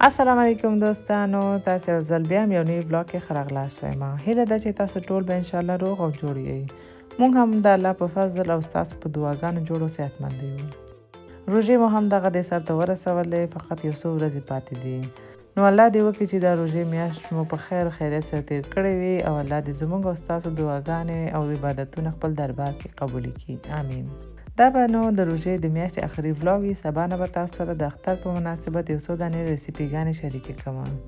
السلام علیکم دوستانو، تاسو یو ځل بیا یو نوي بلاګ کې ښه راغلاست وایم. هیله ده چې تاسو ټول به انشاءالله روغ او جوړ یئ. موږ هم د الله په فضل او ستاسو په دعاګانو جوړ او صحتمند یو. روژې مو هم دغه دې سر ته ورسولې، فقط یو څو ورځې پاتې دي. نو الله دې وکړي چې دا روژې میاشت مو په خیر خیریت سره تیر کړی وي او الله دې زموږ او ستاسو دعاګانې او عبادتونه خپل دربار کې قبول کړي، آمین. دا به نو د روژې د میاشتې اخري ولاګ وي. سبا نه به تاسو سره د اختر په مناسبت یو څو دانې ریسیپیګانې شریکې کوم،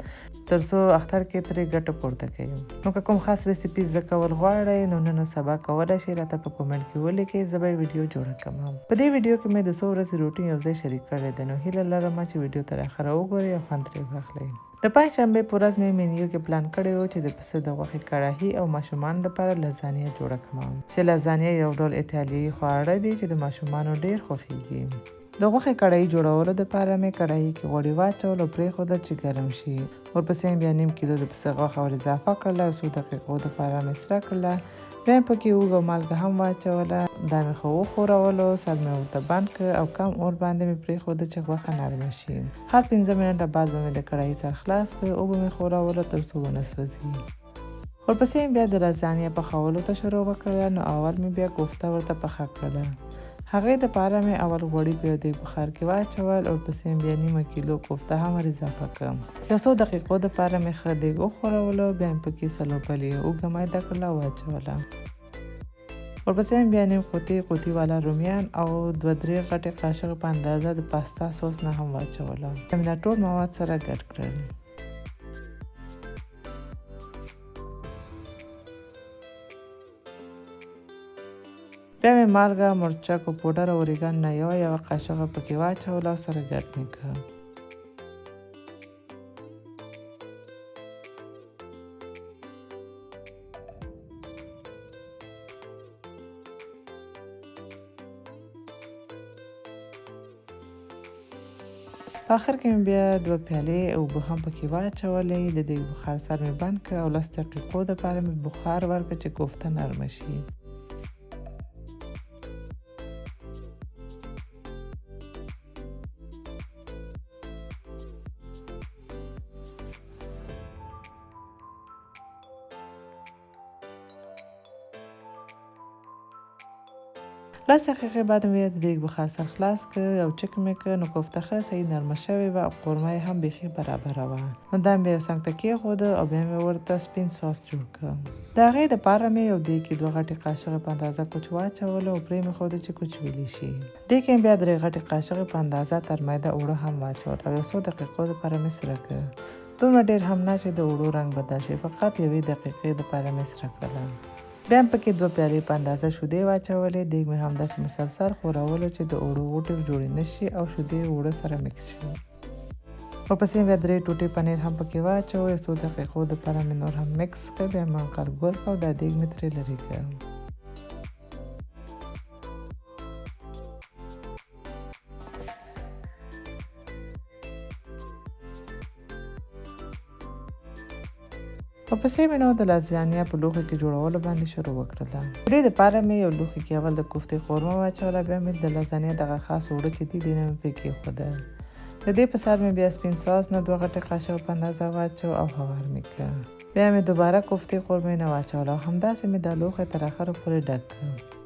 تر څو اختر کې ترې ګټه پورته کړئ. نو که کوم خاص ریسیپي زده کول غواړئ نو نن او سبا کولی شئ راته په کومنټ کې ولیکئ، زه به یې ویډیو جوړه کړم. په دې ویډیو کې مې د څو ورځې روټین یو ځای شریک کړی دی، نو هیله لرم چې ویډیو تر اخره وګورئ او خوند ترې واخلئ. د پنجشنبې په ورځ مې مینیو کې پلان کړی و چې د پسه د غوښې کړاهي او ماشومانو لپاره لزانیه جوړه کړم، چې لزانیه یو ډول ایټالیایي خواړه دي چې د ماشومانو ډېر خوښیږي. د غوښې کړاهي جوړولو لپاره مې کړاهي کې غوړي واچول او پرېښودل چې ګرم شي. ورپسې مې بیا نیم کیلو د پسه غوښه ور اضافه کړله او څو دقیقو لپاره مې سره کړله. بیا مې پکې اوږه او مالګه هم واچوله. دا مې ښه وښورولو، سر مې ورته بند کړ او کم اور باندې مې پرېښوده چې غوښه نرمه شي. هر 5 منټه بعد به مې د کړاهي سر خلاص کړ، اوبه مې ښورولو تر څو ونه سوځي. ورپسې مې بیا د لازانیا پخولو ته شروع وکړله. نو اول مې بیا کوفته ورته پخه کړله. هغې دپاره مې اول غوړي په یو دیګ بخار کې واچول، ورپسې مې بیا نیمه کیلو کوفته هم ور اضافه کړم. یو څو دقیقو دپاره مې ښه دیګ وښورولو، بیا مې پکې 4 پلې اوږه میده کړله او واچوله. ورپسې مې بیا نیم قوطي قوطي والا رومیان او 2-3 غټې قاشقې په اندازه د پاستا سوس نه هم واچوله. بیا مې دا ټول مواد سره ګډ کړل. بیا مې مالګه، مرچک او پوډر او اوریګان نه یوه یوه قاشقه پکې واچوله او سره ګډ مې کړ. په آخر کې مې بیا 2 پیالې اوبه هم پکې واچولې. د دې بخار سر مې بند کړ او 10 دقیقو دپاره مې بخار ورکړ چې کوفته نرمه شي. لس دقیقې بعد مې د دیګ بخار سر خلاص کړ او چک مې کړ، نو کوفته ښه صحیح نرمه شوې وه او قورمه یې هم بیخي برابره وه. نو دا مې بیا څنګ ته کېښوده او بیا مې ورته سپین ساس جوړ کړ. د هغې دپاره مې یو دیګ کې 2 غټې قاشقې په اندازه کوچ واچولو او پرې مې ښوده چې کوچ ویلي شي. دې کې مې بیا 3 غټې قاشقې په اندازه ترمیده اوړه هم واچول او یو څو دقیقو دپاره مې سره کړ. دومره ډېر هم نه چې د اوړو رنګ بدل شي، فقط یوې دقیقې دپاره مې سره کړله. بیا مې پکې 2 پیالې په اندازه شیدې واچولې. دیګ مې همداسې مسلسل ښورولو چې د اوړو غوټې جوړې نه شي او شیدې اوړه سره مکس شي. ورپسې مې بیا 3 ټوټې پنیر هم پکې واچو، یو څو دقیقو دپاره مې نور هم مکس کړ. بیا مې منقل ګل کړ او دا دیګ مې ترې لرې کړ. ورپسې مې نو د لازانیا په لوښي کې جوړولو باندې شروع وکړله. د دې دپاره مې یو لوښي کې اول د کوفتې قورمه واچوله، بیا مې د لازانیا دغه خاص اوړه چې دي دې نه مې پرې کېښوده. د دې په سر مې بیا سپین ساس نه 2 غټې قاشقې په اندازه واچو او هوار مې کړ. بیا مې دوباره کوفتې قورمې نه واچوله او همداسې مې دا لوښی تر اخره پورې ډک کړ.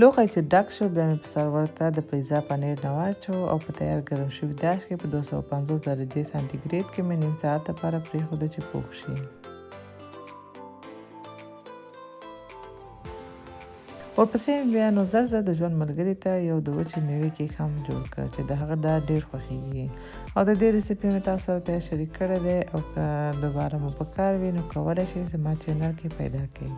لوښی چې ډک شو بیا مې په سر ورته د پیزا پنیر نه واچو او په تیار ګرم شوي داش کې په 250 درجې سانتي ګریډ کې مې نیم ساعت لپاره پرېښوده چې پوخ شي. ورپسې بیا نو زر زر د ژوند ملګري ته یو د وچې میوې کیک هم جوړ کړ چې د هغه دا ډېر خوښیږي. او د دې ریسیپي مې تاسو سره ته شریک کړی دی، او که دوباره مو په کار وي نو کولی شئ زما چینل کې پیدا کړئ،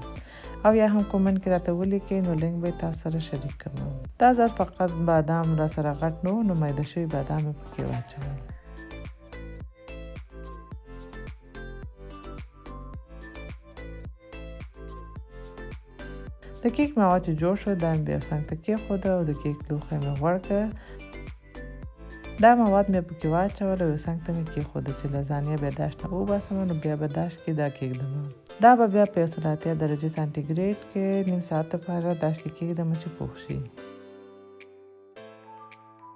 او یا هم کومنټ کې راته ولیکئ نو لینک به یې تاسو سره شریک کړم. دا ځل فقط بادام را سره غټ نه و، نو میده شوي بادام مې پکې واچول. د کیک مواد چې جوړ شو دا مې بیا څنګ ته کېښوده او د کیک لوښی مې غوړ کړ. دا مواد مې پکې واچول او څنګ ته مې کېښوده چې لزانیه بیا داش نه وباسم، نو بیا به داش کې دا کېږدم. دا به بیا په 180 درجې سانټي ګریډ کې نیم ساعت لپاره داش کې کېږدم چې پوخ شي.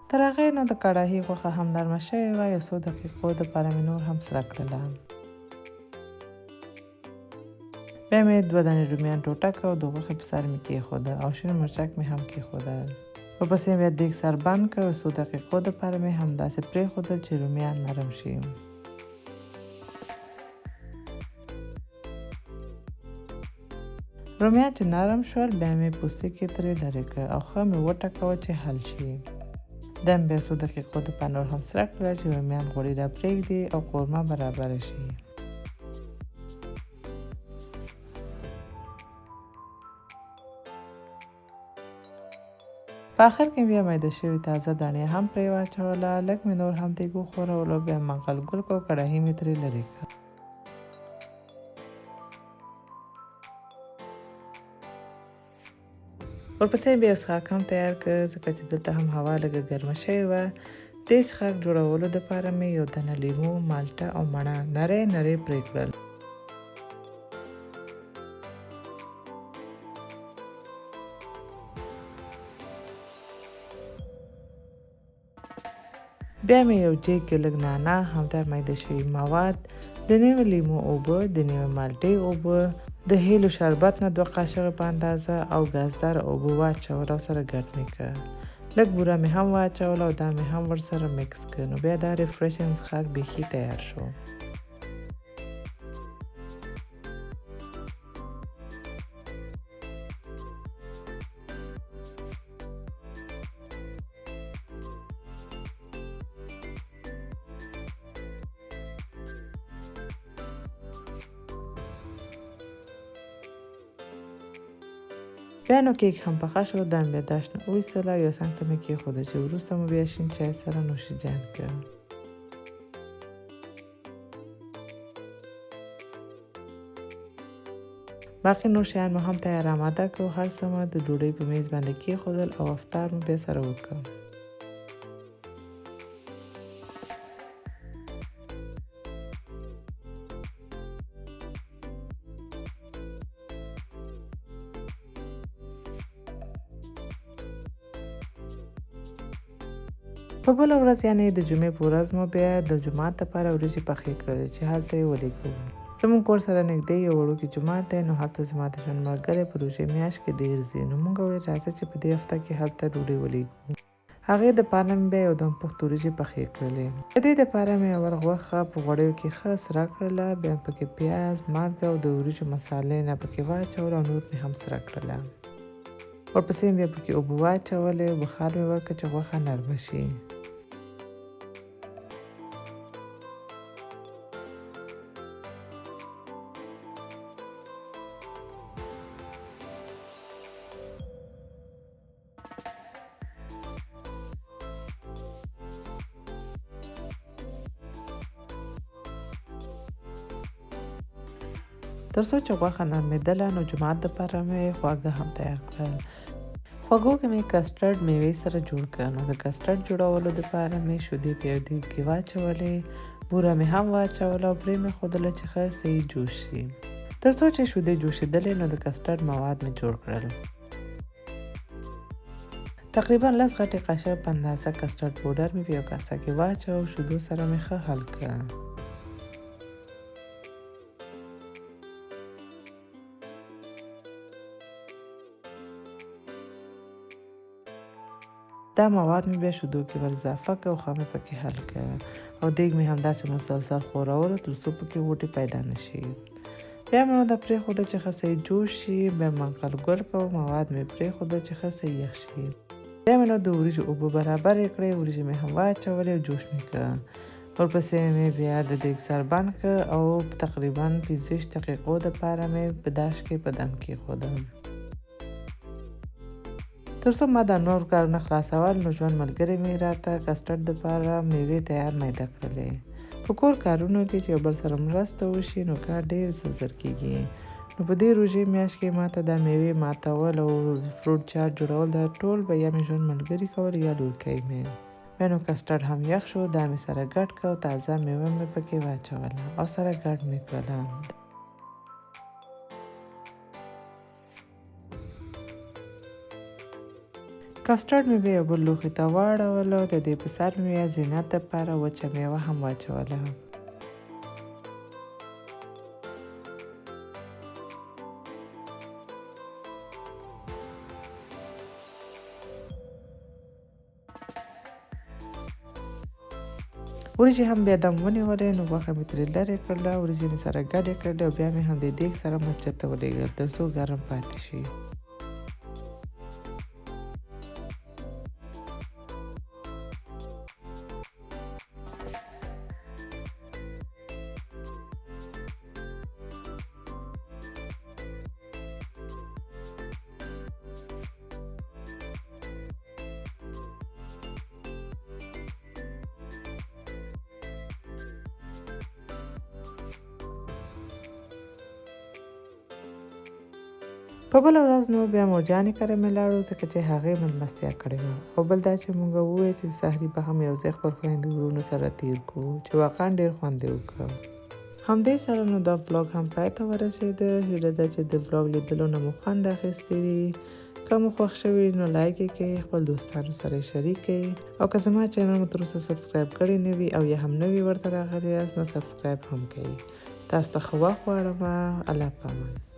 تر هغې نو د کړاهي غوښه هم نرمه شوې وه، یو څو دقیقو دپاره مې نور هم سره کړله. بیا مې 2 دانې رومیان ټوټه کړه او د غوښې په سر مې کېښوده او شین مرچک مې هم کېښودل. ورپسې مې بیا دیګ سر بند کړ او څو دقیقو دپاره مې همداسې پرېښودل چې رومیان نرم شي. رومیان چې نرم شول بیا مې پوستکی ترې لرې کړ او ښه مې وټکوه چې حل شي. دا مې بیا څو دقیقو دپاره نور هم سره کړه چې رومیان غوړي را پرېږدي او قورمه برابره شي. په آخر کې بیا میده شوي تازه دڼیا هم پرې واچوله، لږ مې نور هم دیګ وښورولو، بیا منغل ګل کړ او کړاهي مې ترې لرې کړه. ورپسې بیا څښاک هم تیار کړ، ځکه چې دلته هم هوا لږه ګرمه شوې وه. دې څښاک جوړولو دپاره مې یو دانه لیمو، مالټه او مڼه نری نری پرې کړل. بیا مې یو جیګ کې لږ نعناع، همدا میده شوي مواد، د نیمې لیمو اوبه، د نیمې مالټې اوبه، د هیلو شربت نه 2 قاشقه په اندازه او ګازدار اوبه واچول او سره ګډ مې کړ. لږ بوره مې هم واچوله او دا مې هم ورسره مکس کړ. نو بیا دا ریفریشنګ څښاک بیخي تیار شو. بیا نو کیک هم پخه شو، دا مې بیا داش نه وایستله او یو څنګ ته مې کېښوده چې وروسته مو بیا شین چای سره نوش جان کړ. باقي نور شیان مو هم تیار آماده کړو، هر څه مو د ډوډۍ په میز باندې کېښودل او افطار مو بیا سره وکړ. په بله ورځ یعنې د جمعې په ورځ مو بیا د جومات دپاره وریجې پخې کړلې چې هلته یې ولېږو. زموږ کور سره نږدې یو وړوکی جومات دی، نو هلته زما د ژوند ملګری په روژې میاشت کې ډېر ځي، نو موږ ویل راځه چې په دې هفته کې هلته ډوډۍ ولېږو. هغې دپاره مې بیا یو دم پخت وریجې پخې کړلې. د دې دپاره مې اول غوښه په غوړیو کې ښه سره کړله، بیا مې پکې پیاز، مالګه او د وریجو مسالې نه پکې واچول او نور مې هم سره کړله. ورپسې مې بیا پکې اوبه واچولې، بخار مې ورکړ چې غوښه نرمه شي. تر څو چې غوښه نرمېدله نو جومات دپاره مې خواږه هم تیار کړل. خوږو کې مې کسټرډ میوې سره جوړ کړ. نو د کسټرډ جوړولو دپاره مې شیدې په یو دیګ کې واچولې، بوره مې هم واچوله او پرې مې ښودله چې ښه صحیح جوش شي. تر څو چې شیدې جوشېدلې نو د کسټرډ مواد مې جوړ کړل. تقریبا 10 غټې قاشقې په اندازه کسټرډ پوډر مې په یو کاسه کې واچو او شیدو سره مې ښه حل کړ. دا مواد مې بیا شیدو کې ور اضافه کړ او ښه مې پکې حل کړ او دیګ مې همداسې مسلسل ښورولو تر څو پکې غوټې پیدا نه شي. بیا مې نو دا پرېښوده چې ښه صحیح جوش شي. بیا منقل ګل کوم، مواد مې پرېښوده چې ښه صحیح یخ شي. بیا مې نو د وریجو اوبه برابرې کړې، وریجې مې هم واچولې او جوش مې کړه. ورپسې مې بیا د دیګ سر بند کړ او تقریبا 25 دقیقو دپاره مې په داش کې په دم کېښوده، تر څو ما دا نور کارونه خلاصول. نو ژوند ملګری مې راته کسټرډ دپاره میوې تیار میده کړلې. په کور کارونو کې چې یو بل سره مرسته وشي نو کار ډېر زر زر کېږي. نو په دې روژې میاشت کې ماته دا میوې ماتول او فروټ چاټ جوړول دا ټول به یا مې ژوند ملګري کول یا لورکۍ مې. بیا نو کسټرډ هم یخ شو، دا مې سره ګډ کړ او تازه میوه مې پکې واچوله او سره ګډ مې کړله. کسټرډ مې بیا یو بل لوښي ته واړولو، د دې په سر مې بیا زینت دپاره وچه میوه هم واچوله. وریجې هم بیا دم ونیولې، نو غوښه مې ترې لرې کړله، وریجې مې سره ګډې کړلې او بیا مې هم د دیګ سره مسجد ته ولېږل تر څو ګرم پاتې شي. په بله ورځ نو بیا مرجانې کره مې لاړو، ځکه چې هغې مېلمستیا کړې وه، او بل دا چې موږ وویل چې سحري به هم یو ځای خپل خویندو وروڼو سره تېر کړو، چې واقعا ډېر خوند یې وکړ. همدې سره نو دا vlog هم پای ته ورسېده. هیله ده چې د vlog لیدلو نه مو خوند اخیستی وي. که مو خوښ شوي نو like یې کړئ، خپل دوستانو سره یې شریک کړئ، او که زما channel مو تر اوسه subscribe کړی نه وي او یا هم نوي ورته راغلي یاست نو subscribe هم کړئ. تاسو ته ښه وخت غواړم. الله پامان.